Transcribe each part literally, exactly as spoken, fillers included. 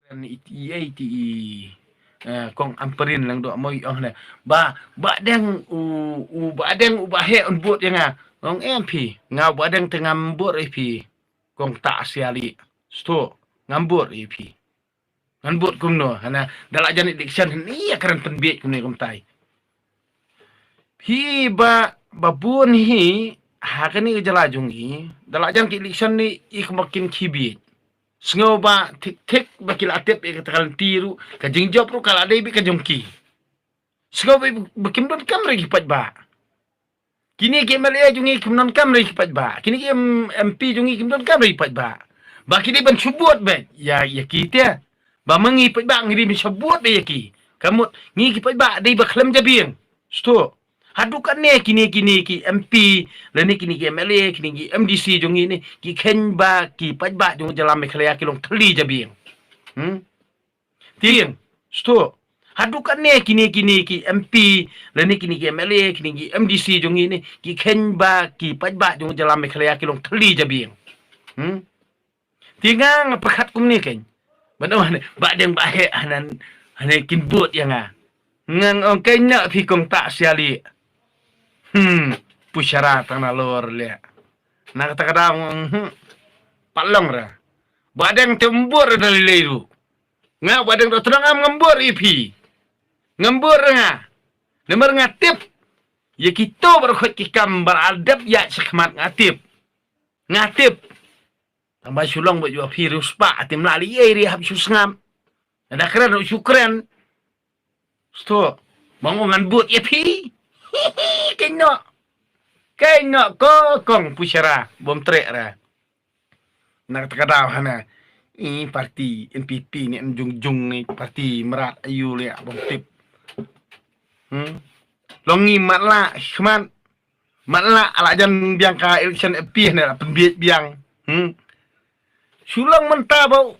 Kan i, i, i, i, eh, kong Ampareen Lyngdoh Moi ong ne. Ba, Bah Deng u, u Bah Deng u Bah Heh un bud ïa nga. Ong em phi. Nga u Bah Deng te ngam bud ïa phi. Kong Tah Siali. Sto. Ngam bud ïa phi. Ngan bud kumno. Hana, da la jan election hynne ïa kren pynbiej kumne kumtai. Phi ba, ba bun hi, ha kane ka jylla jong i, da la jan ka election ne i kumba kin khie biej. Sngew ba thik thik ba ki la tip ïa kata ka lynti ruh, ka jingjop ruh ka la dei beit ka jong ki. Sngew ba, ba kim donkam re ki paidbah. Kine ki M L A jong i kim donkam re ki paidbah. Kine ki M-, MP jong i kim donkam re ki paidbah. Ba ki dei ban shu bud beit ïa, ïa ki te. Ba ma ngi paidbah ngi dei ban shu bud beit ïa ki. Ka mut ngi ki paidbah dei ba khlem jabieng. Sto. Haduh katne kine, kine ki MP, lane kine ki M L A, kine ki M D C jong i ne, ki kheiñ ba ki paidbah jong jylla Meghalaya ki long thylli jabieng. Hmm? Tieng, sto. Haduh katne kine, kine ki MP, lane kine ki M L A, kine ki M D C jong i ne, ki kheiñ ba ki paidbah jong jylla Meghalaya ki long thylli jabieng. Hmm? Te nga nga pyrkhat kumne keiñ. Ban ong hane, Bah Deng Bah Heh hana, hane kin bud ïa nga. Nga ong keiñ na phi kong Tah Siali. Hmm, Pushara tang na lor le. Na kata ka daw, hmm, pat long ra. Bah Deng te um bud ra da lei lei ruh. Nga Bah Deng Dohtdong am ngam bud ïa phi. Ngam bud ra nga. Namar nga tip. Ïa kito baroh khoit ki kam ba la dep ïaid shakhmat nga tip. Nga tip. Tang ba shu long ba ju phi riewspah, te ym lah lei ei re hap shu sngap. Lada kren ruh shu kren. Sto. Ba nga ngan bud ïa phi. Keiñ noh. Keiñ noh ko kong Pushara. Bym treh ra. Na kata ka daw hana. I parti N P P ne, N Jung Jung ne, parti mrad aïu le bym tip. Hmm. Long ngi matlah, khmat. Matlah, la jan biang ka election N P P ne la pynbiej biang. Hmm. Shu long mynta ba u.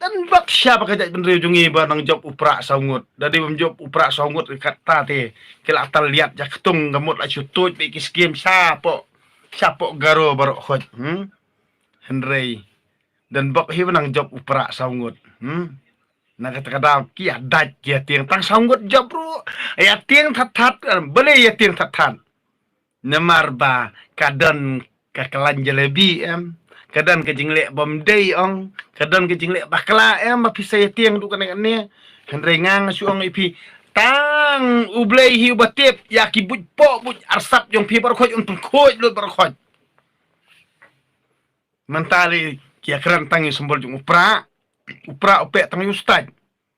Dang bok sha ba ka jaitbynriew jong ngi ba nang jop u prah saw ngut. Da dei bym jop u prah saw ngut kata te. Ki la tal liat ja ktung ka mut la shu tuid beit ki skim shapoh. Shapoh Garo baroh khoit. Hmm. Hynrei. Dang bok hi ba nang jop u prah saw ngut. Hmm. Na kata ka daw ki ïa dait ki ïa tieng tang saw ngut jop ruh. Ïa tieng that that, eh, balei ïa tieng that that. Namar ba ka don ka klan jalebi em. Ka don ka jingleh bym dei ong. Ka don ka jingleh bakla em ba phi sa ïa tieng duh kane kane. Hynrei nga nga shu ong ïa phi. Tang U Blei hi uba tip ïa ki buit poh buit arsap jong phi baroh khoit un pynkhuid lut baroh khoit. Mynta lei ki ïa kren tang ïa u symbol jong u prah. U prah u peh tang ïa u stait.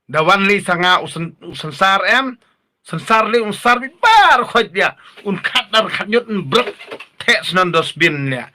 Da wan lei sa nga u syn-, u synsar em. Synsar lei un sar beit baroh khoit ïa. Un khat dar khat ñiut un brek. Theh snon dustbin ïa.